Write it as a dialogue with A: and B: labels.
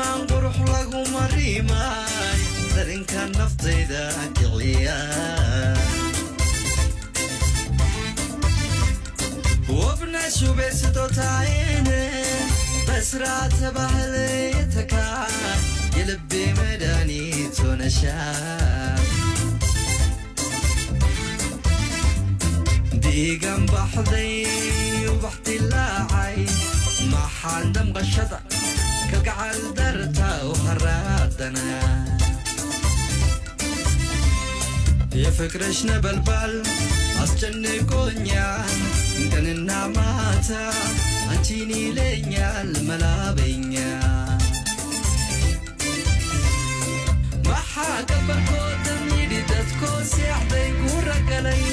A: Tilmaan qurux laguma rimaay, darinka naftayda kiciya. ውብነሽ ውቤ ስጦታዬ በስርዓተ ባህል የተካን የልቤ መድኃኒት ሆነሻል። Diigan baxday, ubax dilaacay, maxaan damqashada kalgacal darta u haraadana. የፍቅርሽ ነበልባል አስጨንቆኛል፣ ቀንና ማታ አንቺን ይለኛል መላበኛ። Maxaa gabalkoodan yidhi dadkoo seexday guura galay?